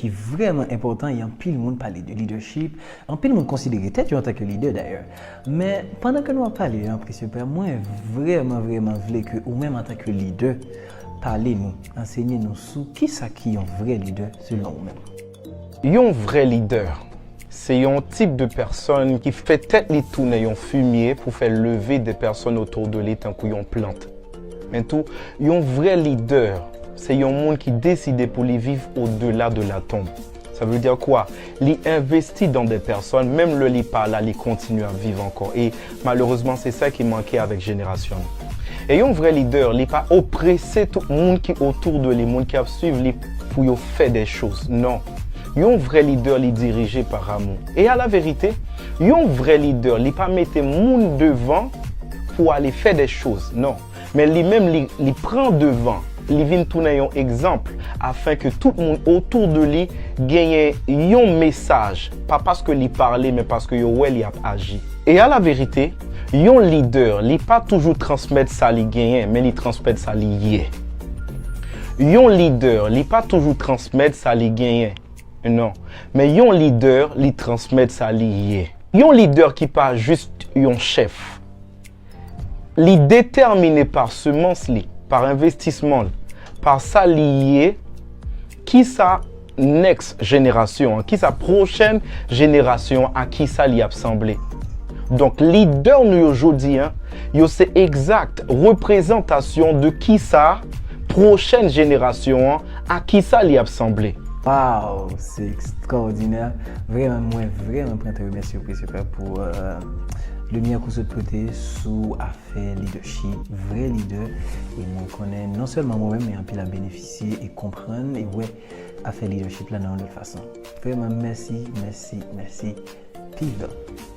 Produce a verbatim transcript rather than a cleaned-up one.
ki vrèman enpòtan, e anpil moun pale de leadership, anpil moun konsidere tèt yo antanke lidè dayè. Men, pandan ke nou ap pale de Anprise Pè, mwen vrèman, vrèman vle ke ou menm antanke lidè, pale nou, ansenye nou sou kisa ki yon vrè lidè selon ou menm. Yon vrè lidè, se yon tip de pèsòn ki fè tèt li tounen yon fimye pou fè leve de pèsòn otou de li tankou yon plant. Men tou, yon vrè lidè, se yon moun ki deside pou li viv odela de la tonb. Sa vle di kwa? Li envesti dan de pèsòn, menm lè li pa la, li kontinye ap viv ankò. E malerezman, se sa ki manke avèk jenerasyon nou. E yon vrè lidè, li pa oprese tout moun ki otou de li, moun ki ap swiv li pou yo fè de choz. Non. Yon vrè lidè, li dirije pa amou. E a la verite, yon vrè lidè, li pa mete moun devan pou ale fè de choz. Non. Men li menm, li, li pran devan, li vin tounen yon egzanp, afen ke tout moun otou de li genyen yon mesaj, pa paske li pale, men paske yo wè li ap aji. E a la verite, yon lidè, li pa toujou transmèt sa li genyen, men li transmèt sa li ye. Yon lidè, li pa toujou transmèt sa li genyen, non. Men yon lidè, li transmèt sa li ye. Yon lidè ki pa jis yon chèf. Li detèmine pa semans li, pa envestisman li, pa sa li ye, kisa next jenerasyon an, kisa pwochèn jenerasyon an, a kisa li ap sanble. Donk, lidè nou yo jodi a, yo se egzak reprezantasyon de kisa pwochèn jenerasyon an, a kisa li ap sanble. Wow, se ekstraòdinè. Vrèman, mwen vrèman pran te remèsye w, Christopher, pou euh, limyè ke w sot pote sou afè leadership, vrè lidè. E mwen konnen non sèlman mwen menm, men anpil ap benefisye e konprann e wè afè leadership la nan yon lòt fason. Vrèman, mèsi, mèsi, mèsi. Peace.